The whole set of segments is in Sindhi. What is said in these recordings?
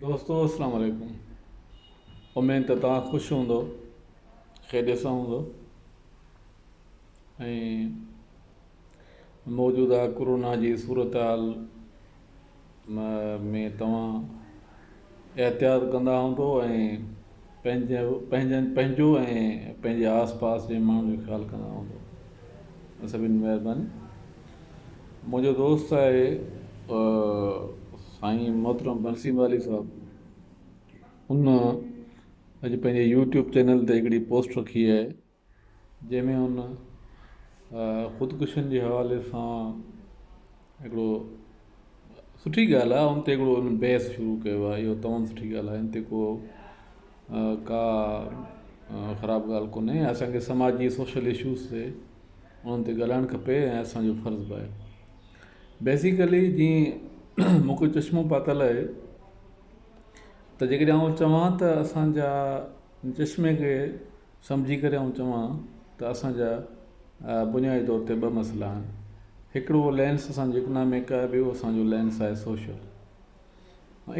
دوستو اسلام عليڪم اميد ته توهان خوش هوندو خيريت سان هوندو ۽ موجوده ڪورونا جي صورت حال ۾ توهان احتياط ڪندا هوندو ۽ پنهنجو پنهنجن پنهنجو ۽ پنهنجي آس پاس جي ماڻهن جو خيال ڪندا هوندو سڀني مهرباني منهنجو دوست آهي سائين محترم بنسي والي صاحب ان اڄ پنهنجي يوٽيوب چينل تي هڪڙي پوسٽ رکي آهي جنهن ۾ هن خودڪشين جي حوالي سان هڪڙو سٺي ڳالهه آهي ان تي هڪڙو هن بحث شروع ڪيو آهي اهو تمام سٺي ڳالهه آهي ان تي ڪو ڪا خراب ڳالهه ڪونهي اسانکي سماجي سوشل اشوز تي انهن تي ڳالهائڻ کپي ۽ اسان جو فرض به آهي بيسيڪلي جيئن مون کي چشمو پاتل آهي ته جيڪڏهن آئون چوان ته اسان جا چشمي کي سمجهي ڪري آئون چوان ته اسان جا بنيادي طور تي ٻه مسئلا آهن هڪڙو لينس اسان جو اڪنامڪ آهي ٻيو اسان جو لينس آهي سوشل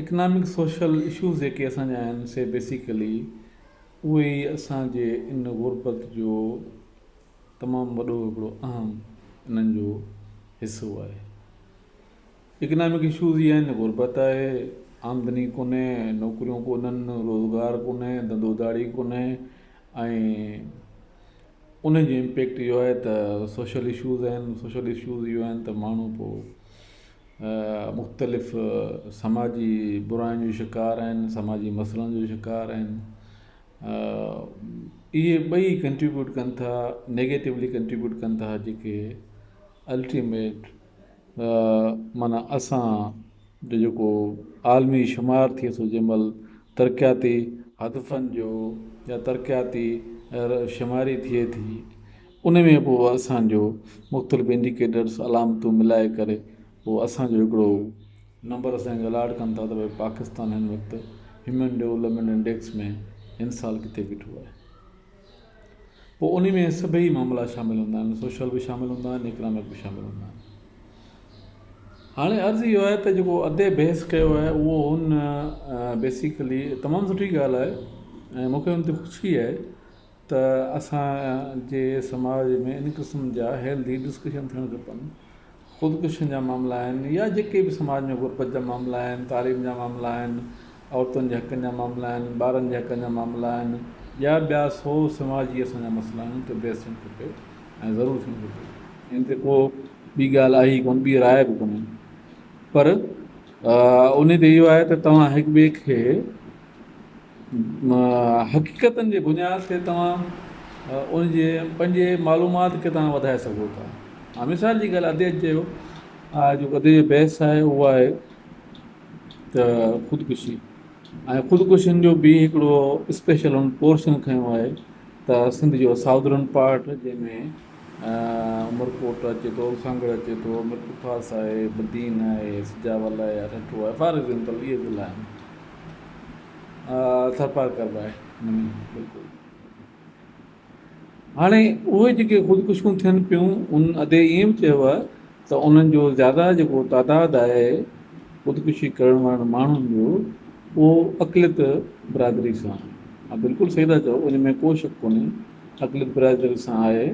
اڪنامڪ سوشل اشوز جيڪي اسان جا آهن سي بيسيڪلي اهي ئي اسان جي ان غربت جو تمام وڏو هڪڙو اهم انهن جو حصو آهي. اڪنامڪ اشوز اهي آهن غربت آهي، آمدني ڪونهي، نوڪريون ڪونهن، روزگار ڪونهي، ڌنڌو ڌاڙي ڪونهي ۽ ان جو امپيڪٽ اهو آهي ته سوشل اشوز آهن، سوشل اشوز اهو آهن ته ماڻهو پوء مختلف سماجي براين جو شڪار آهن، سماجي مسئلن جو شڪار آهن. اهي ٻئي ڪنٽريبيوٽ ڪن ٿا نيگيٽولي ڪنٽريبيوٽ ڪن ٿا جيڪي الٽيميٽ معنيٰ اسان جو جيڪو عالمي شمار ٿئي ٿو جنهن مهل ترقياتي هدفن جو يا ترقياتي شماري ٿئي ٿي ان ۾ پوء اسان جو مختلف انڊيڪيٽرس علامتون ملائي ڪري پوء اسان جو هڪڙو نمبر اسان کي الاٽ ڪن ٿا ته ڀئي پاڪستان هن وقت هيومن ڊولپمينٽ انڊيڪس ۾ هن سال ڪٿي بيٺو آهي پوء ان ۾ سڀئي معاملا شامل هوندا آهن سوشل به شامل هوندا آهن اڪنامڪ به شامل هوندا آهن هاڻي عرض اهو آهي ته جيڪو ادي بحث ڪيو آهي اهو هن بيسيڪلي تمام سٺي ڳالهه آهي ۽ مونکي ان تي خوشي آهي ته اسان جي سماج ۾ ان قسم جا هيلدي ڊسڪشن ٿيڻ کپن. خودڪشين جا معاملا آهن يا جيڪي به سماج ۾ غربت جا معاملا آهن، تعليم جا معاملا آهن، عورتن جي حقن جا معاملا آهن، ٻارن جي حقن جا معاملا آهن يا ٻيا سو سماجي اسان جا مسئلا آهن ان تي بحث ٿيڻ کپي ۽ ضرور ٿيڻ کپي. ان تي ڪو ٻي ڳالهه آهي ئي ڪونه، ٻي راء به ڪونهي پر ان تي اهو آهي ته توهان هڪ ٻئي کي حقيقتن جي بنياد تي توهان ان جي پنهنجي معلومات کي توهان وڌائي سگهو ٿا ها مثال جي ڳالهه ادي چيو جيڪو ادي جو بحث آهي اهو آهي ته خودڪشي ۽ خودڪشين جو به هڪڙو اسپيشل هن پورشن کنيو آهي ته سنڌ جو سائودرن پارٽ جنهن ۾ عمرڪوٽ اچي ٿو سانگهڙ اچي ٿو ميرپورخاص آهي بدين آهي سجاول آهي ٺٽو آهي فار ايگزامپل اهي ضلعا آهن ٿرپارڪر به آهي ان ۾ بلڪل هاڻي اهي جيڪي خودڪشيون ٿين پيون ان ادي ائين به چيو آهي ته انهن جو زياده جيڪو تعداد آهي خودڪشي ڪرڻ وارن ماڻهن جو اهو اقليت برادري سان آهي ها بلڪل صحيح ٿا چئو ان ۾ ڪو شڪ ڪونهي اقليت برادري سان آهي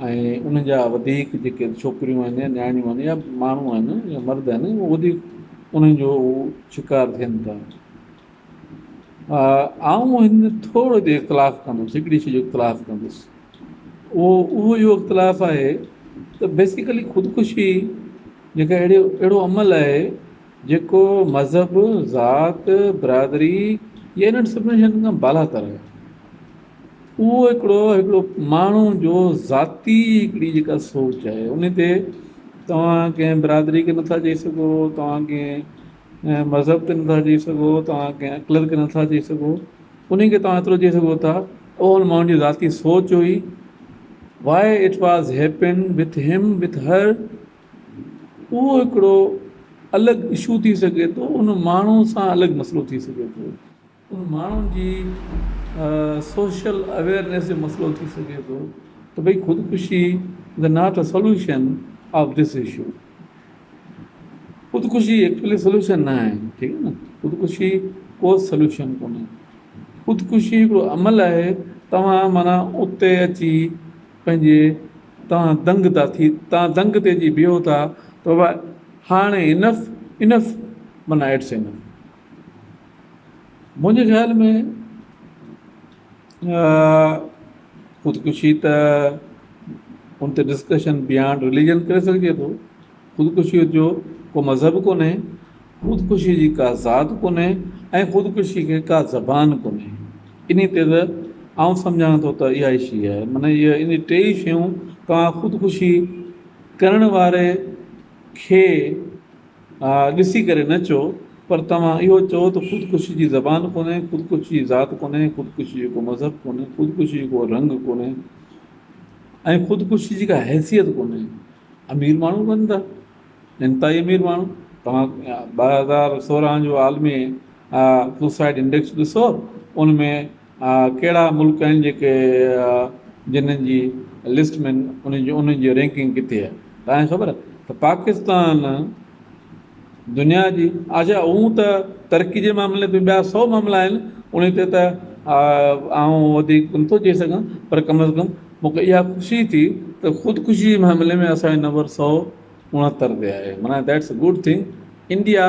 ۽ انهن جا وڌيڪ جيڪي ڇوڪريون آهن يا نياڻيون آهن يا ماڻهو آهن يا مرد آهن اهي وڌيڪ انهن جو شڪار ٿين ٿا. آئون هن ٿورو هتي اختلاف ڪندس هڪڙي شيء جو اختلاف ڪندس اهو اهو اهو اختلاف آهي ته بيسيڪلي خودڪشي جيڪا اهڙي اهڙو عمل آهي جيڪو مذهب ذات برادري يا انهن سڀني شين کان بالاتر آهي اهو هڪڙو هڪڙو ماڻهو جو ذاتي هڪڙي جيڪا سوچ آهي ان تي توهان ڪنهن برادري کي نٿا چئي سگهو توهان ڪنهن مذهب تي نٿا چئي سگهو توهان ڪنهن اقليت کي نٿا چئي سگهو ان کي توهان ايترو چئي سگهو ٿا اهو ان ماڻهو جي ذاتي سوچ هئي why it was happen with him with her اهو هڪڙو الڳ اشو ٿي سگهي ٿو ان ماڻهو سان الڳ مسئلو ٿي سگهي ٿو ان ماڻهن جي سوشل اويئرنيس جو مسئلو ٿي سگهي ٿو ته ڀئي خودڪشي is not a solution of this issue خودڪشي ايڪچولي سوليوشن نه آهي. ٺيڪ آهي نه خودڪشي ڪو سلوشن ڪونهي خودڪشي هڪڙو عمل آهي توهان معنيٰ اتي اچي پنهنجي توهان دنگ ٿا ٿي توهان دنگ تي اچي بيهو ٿا ته بابا هاڻي انف انف معنيٰ it's انف منهنجي خيال ۾ خودڪشي ته ان تي ڊسڪشن بيانڊ رليجن ڪري سگهجي ٿو خودڪشيء جو ڪو مذهب ڪونهي، خودڪشيء جي ڪا ذات ڪونهي ۽ خودڪشيء کي ڪا زبان ڪونهي. انهيء تي ته آئون سمجهان ٿو ته اها ئي شيء آهي. معنيٰ اهي انهي ٽيئي شيون توهان خودڪشي ڪرڻ واري کي ڏسي ڪري نه چئو، پر توهان اهو چئو ته خودڪشي جي زبان ڪونهي، خودڪشي جي ذات ڪونهي، خودڪشي جو ڪو مذهب ڪونهي، خودڪشي جو ڪو رنگ ڪونهي ۽ خودڪشي جي ڪا حيثيت ڪونهي. امير ماڻهو ڪن ٿا، انتهائي امير ماڻهو. توهان 2016 جو عالمي سوسائيڊ انڊيڪس ڏسو، ان ۾ ڪهڙا ملڪ آهن جيڪي جنھن جي لسٽ ۾ انهن جي انهن جي رينڪنگ ڪٿي آهي توهان کي خبر آهي ته پاڪستان دنيا جي اچا هون ته ترقي جي معاملي تي ٻيا سو معاملا آهن ان تي ته آئون وڌيڪ نٿو چئي سگهان پر ڪم از ڪم مونکي اها خوشي ٿي ته خودڪشي جي معاملي ۾ اسان جو نمبر 169 تي آهي معنيٰ that's a good thing India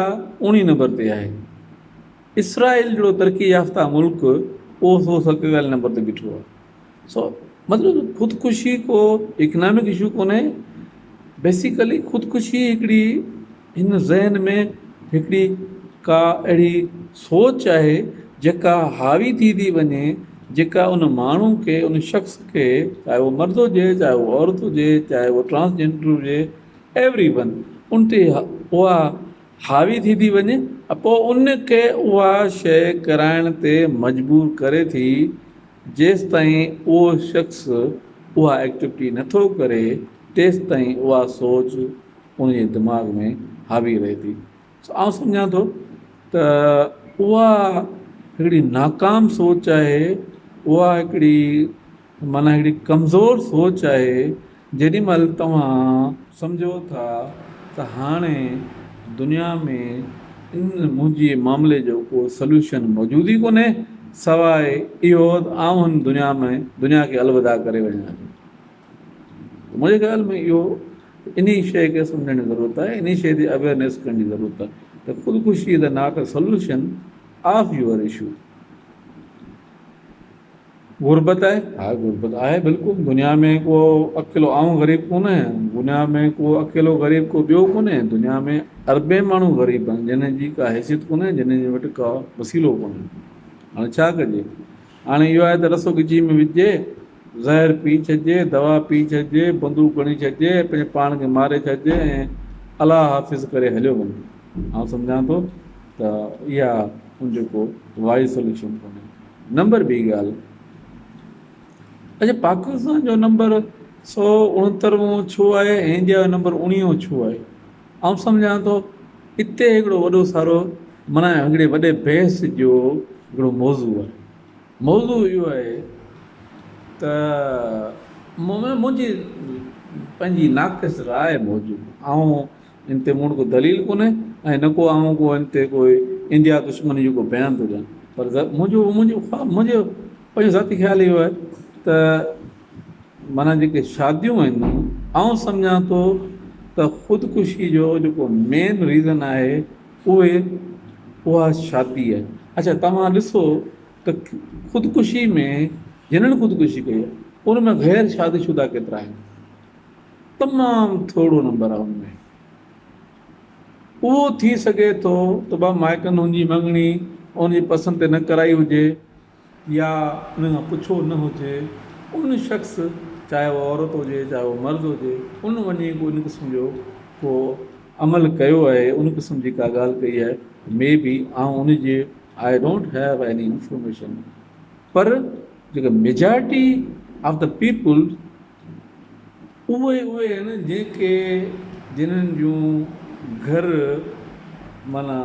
19 number تي آهي اسرائيل جهڙو ترقي يافته ملڪ اهو 147 نمبر تي بيٺو آهي سو مطلب خودڪشي ڪو اڪنامڪ اشو ڪونهي بيسيڪلي خودڪشي هڪڙي هن ذهن ۾ هڪڙي ڪا اهڙي سوچ آهي جيڪا حاوي ٿي ٿي وڃي جيڪا ان ماڻهو کي ان شخص کي چاهي اهو مرد هجي چاهي اهو عورت هجي چاهي اهو ٽرانسجينڊر هجي ايوري ون ان تي اها حاوي ٿي ٿي وڃي پوء ان کي اها شيء ڪرائڻ تي مجبور ڪري ٿي جيستائين اهو شخص اها ايڪٽيوٽي نه ٿو ڪري تيستائين اها سوچ ان جي دماغ ۾ حاوي رهي ٿي. سو آئون سمجهان ٿو ته اها هڪڙي ناڪام سوچ آهي، اها هڪڙي معنيٰ هڪڙي ڪمزور سوچ آهي، جيڏي مهل توهان سمجهو ٿا ته هاڻي دنيا ۾ ان منهنجي معاملي جو ڪو سلوشن موجود ئي ڪونهي سواء اهو ته آئون هن دنيا ۾ دنيا کي الوداع ڪري وڃان ٿو. منهنجي خيال ۾ اهو انهي شيء کي سمجهڻ جي ضرورت آهي، انهي شيء جي اويئرنيس ڪرڻ جي ضرورت آهي ته خودڪشي is not a solution of your issue. غربت آهي؟ ها غربت آهي بلڪل دنيا ۾ ڪو اڪيلو آئون غريب ڪونه آهيان دنيا ۾ ڪو اڪيلو غريب ڪو ٻيو ڪونهي دنيا ۾ اربين ماڻهو غريب آهن جنھن جي ڪا حيثيت ڪونهي جنھن جي وٽ ڪا وسيلو ڪونهي هاڻي ڇا ڪجي هاڻي اهو آهي ته رسو ڳچي ۾ وجهجي زهر پي ڇڏجي دوا پي ڇڏجي بندوق کڻي ڇڏجي پنهنجي پاڻ کي ماري ڇڏجي ۽ الله حافظ ڪري هليو وڃجي آئون سمجهان ٿو ته اها ان جو ڪو وائز سوليوشن ڪونهي نمبر ٻي ڳالهه اڇا پاڪستان جو نمبر 169 ڇو آهي ۽ انڊيا جو نمبر 19 ڇو آهي آئون سمجهان ٿو اتي هڪڙو وڏو سارو معنيٰ هڪڙي وڏي بحث جو هڪڙو موضوع آهي موضوع اهو آهي ته منهنجي پنهنجي ناقص راء موجب آئون ان تي مون وٽ ڪو دليل ڪونهي ۽ نه ڪو آئون ڪو ان تي ڪو انڊيا دشمني جو ڪو بيان ٿو ڏيان پر منهنجو منهنجو منهنجو پنهنجو ذاتي خيال اهو آهي ته معنيٰ جيڪي شاديون آهن آئون سمجهان ٿو ته خودڪشي جو جيڪو مين ريزن آهي اهي اها شادي آهي اڇا توهان ڏسو ته خودڪشي ۾ جنھن خودڪشي ڪئي آهي ان ۾ غير شادي شده ڪيترا آهن تمام ٿورو نمبر آهي ان ۾ اهو ٿي سگهي ٿو ته با مائٽن هن جي مڱڻي ان جي پسند تي نه ڪرائي هجي يا ان کان پڇيو نه هجي ان شخص چاهي اها عورت هجي چاهي اهو مرد هجي ان وڃي ڪو ان قسم جو ڪو عمل ڪيو آهي ان قسم جي ڪا ڳالهه ڪئي آهي مي بي آئون ان جي I don't have any information پر جيڪا ميجارٽي آف the people اهي اهي آهن جيڪي جنھن جون گهر معنيٰ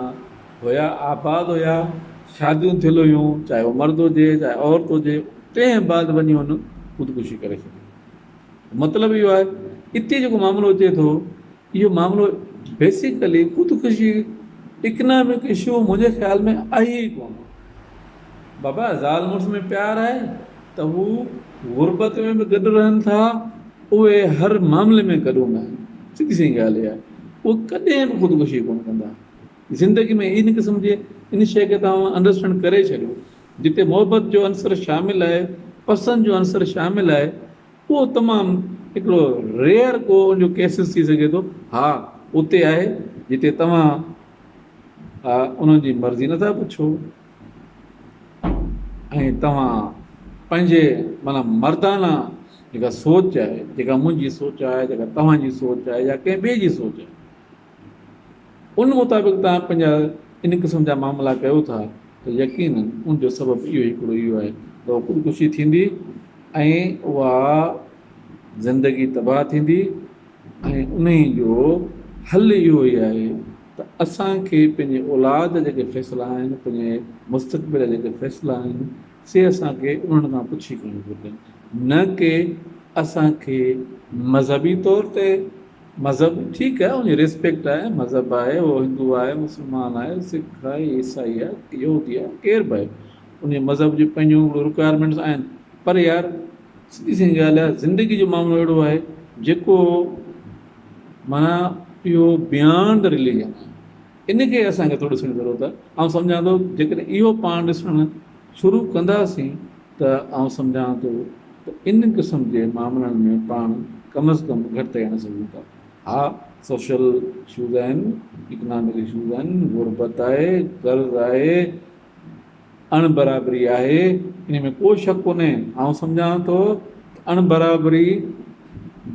هيا آباد هيا شاديون ٿيل هيون چاهي اهو مرد هجي چاهي عورت هجي تنهن بعد وڃي هن خودڪشي ڪري ڇڏي مطلب اهو آهي اتي جيڪو معاملو اچي ٿو اهو معاملو بيسيڪلي خودڪشي اڪنامڪ اشو منهنجي خيال ۾ آهي ئي ڪونه. بابا زال مڙس ۾ پيار آهي ته هو غربت ۾ به گڏ رهن ٿا، اهي هر معاملي ۾ گڏ هوندا آهن. سڌي سنئين ڳالهه اها آهي. اهي ڪڏهن به خودڪشي ڪونه ڪندا. زندگي ۾ ان قسم جي ان شيء کي توهان انڊرسٽينڊ ڪري ڇڏيو. جتي محبت جو عنصر شامل آهي، پسند جو عنصر شامل آهي، اهو تمام هڪڙو ريئر ڪو ان جو ڪيسز ٿي سگهي ٿو. ها اتي آهي جتي توهان انهن جي مرضي نٿا پڇو ۽ توهان پنهنجي معنيٰ مردانه جيڪا سوچ آهي، جيڪا منهنجي سوچ آهي، جيڪا توهان جي سوچ آهي يا ڪنهن ٻئي جي سوچ آهي، ان مطابق توهان پنهنجا ان قسم جا معاملا ڪيو ٿا ته يقينن ان جو سبب اهو هڪڙو اهو آهي ته اها خودڪشي ٿيندي ۽ اها زندگي تباهه ٿيندي ۽ انهي جو حل اهو ئي آهي ته اسان کي پنهنجي اولاد جا جيڪي فيصلا آهن، پنهنجي مستقبل جا جيڪي فيصلا آهن سي اسان کي انهن کان پڇي ڪرڻ گهرجن نه ڪي اسان کي مذهبي طور تي مذهب ٺيڪ آهي ان جي ريسپيڪٽ آهي مذهب آهي اهو هندو آهي مسلمان آهي سک آهي عيسائي آهي يهودي آهي ڪير به آهي ان جي مذهب جون پنهنجون رڪوائرمينٽس آهن پر يار سڌي سنئين ڳالهه آهي زندگي جو معاملو اهڙو آهي جيڪو معنيٰ اهو بيانڊ رليجن آهي ان کي اسان کي ٿورو ڏسڻ جي ضرورت آهي. آئون سمجهان ٿو جيڪڏهن اهو پاڻ ڏسڻ شروع ڪنداسين ته آئون سمجهان ٿو ته ان قسم جي معاملن ۾ پاڻ ڪم از ڪم گهٽتائي آڻي سگهون ٿا. ها سوشل اشوز آهن، اڪنامڪ اشوز آهن، غربت آهي، قرض آهي، اڻ برابري آهي، ان ۾ ڪو شڪ ڪونهي. آئون سمجهان ٿو ته اڻ برابري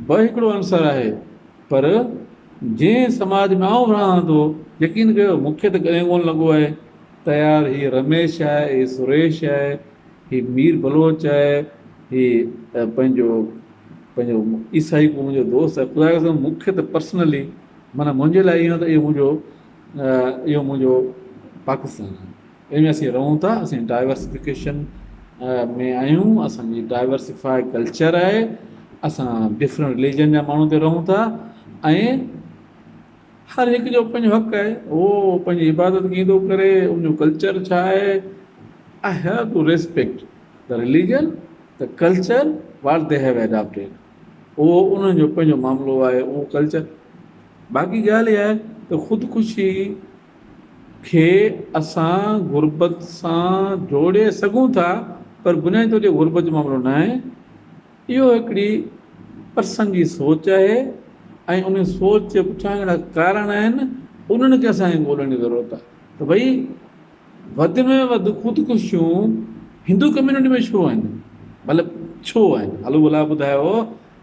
به هڪڙو عنصر آهي پر جنهن سماج ۾ آئون رهان ٿو، يقين ڪيو مون کي ته ڪڏهن ڪونه لڳو آهي ته يار هي رميش آهي، هي سريش آهي، هي مير بلوچ آهي، هي پنهنجو پنهنجو عيسائي ڪو منهنجو دوست آهي، خدا قسم مون کي ته پرسنلي معنيٰ منهنجي لاء اهو ته اهو منهنجو اهو منهنجو پاڪستان آهي. ان ۾ اسين رهون ٿا، اسين ڊائيورسفڪيشن ۾ آهيون، اسان جي ڊائيورسفائي ڪلچر آهي، اسان ڊفرنٽ رليجن جا ماڻهو هتي رهون ٿا ۽ هر هڪ جو پنهنجو حق آهي، اهو پنهنجي عبادت ڪيئن ٿو ڪري، ان جو ڪلچر ڇا آهي، I have to respect the religion, the culture what they have adopted, اهو انهن جو پنهنجو معاملو آهي، اهو ڪلچر، باقي ڳالهه اها آهي ته خودڪشي کي اسان غربت سان جوڙي سگهون ٿا پر بنيادي طور تي غربت جو معاملو ناهي. اهو هڪڙي پرسن جي سوچ آهي ۽ ان سوچ جي پٺيان اهڙا ڪارڻ آهن انهن کي اسان کي ڳولڻ جي ضرورت آهي ته ڀئي وڌ ۾ وڌ خودڪشيون هندو ڪميونٽي ۾ ڇو آهن مطلب ڇو آهن هلو ڀلا ٻڌايو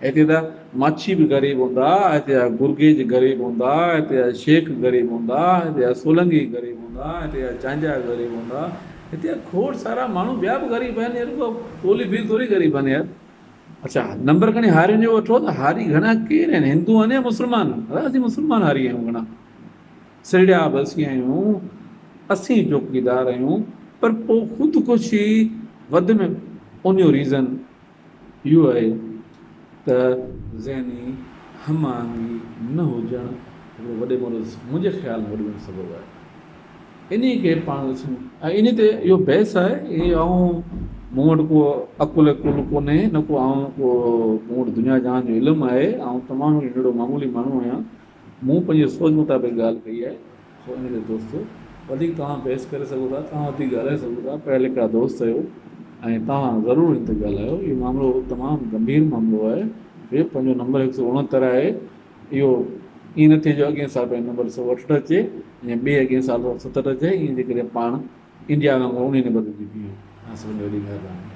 هتي ته ماڇي به غريب هوندا، هتي جا گرگيج غريب هوندا، هتي جا شيخ غريب هوندا، هتي جا سولنگي غريب هوندا، هتي جا چانجا غريب هوندا، هتي جا کوڙ سارا ماڻهو ٻيا به غريب آهن يار رڳو ڪولهي ڀيل ٿوري غريب آهن يار. اڇا نمبر کڻي هارين جو وٺو ته هاري گهڻا ڪير آهن هندو آهن يا مسلمان؟ اسين مسلمان هاري آهيون گهڻا سرڙيا به اسين آهيون اسين چوڪيدار آهيون پر پوء خودڪشي وڌ ۾ ان جو ريزن اهو آهي ته ذهني هم آهنگي نه هجڻ هڪڙو وڏي ۾ وڏو منهنجي خيال ۾ وڏي ۾ وڏو سبب آهي. انهي کي پاڻ ڏسون ۽ انهي تي اهو بحث آهي هي آئون مون وٽ ڪو عقل ڪل ڪونهي نه ڪو آئون ڪو مون وٽ دنيا جهان جو علم آهي آئون تمام هڪڙو ننڍڙو معمولي ماڻهو آهيان مون پنهنجي سوچ مطابق ڳالهه ڪئي آهي. سو ان ڪري دوستو وڌيڪ توهان بحث ڪري سگهو ٿا، توهان وڌيڪ ڳالهائي سگهو ٿا، پڙهيا لکيا دوست آهيو ۽ توهان ضرور هن تي ڳالهايو، اهو معاملو تمام گنڀير معاملو آهي، اهو پنهنجو نمبر هڪ سو اڻهتر آهي، اهو ائين نه ٿئي جو اڳئين سال پنهنجو نمبر سو اٺهٺ اچي ۽ ٻئي اڳئين سال سو ستهٺ اچي، ائين جيڪڏهن پاڻ انڊيا وانگر انهي نمبر تي اچي بيهون. اوهان سڀني جي وڏي مهرباني.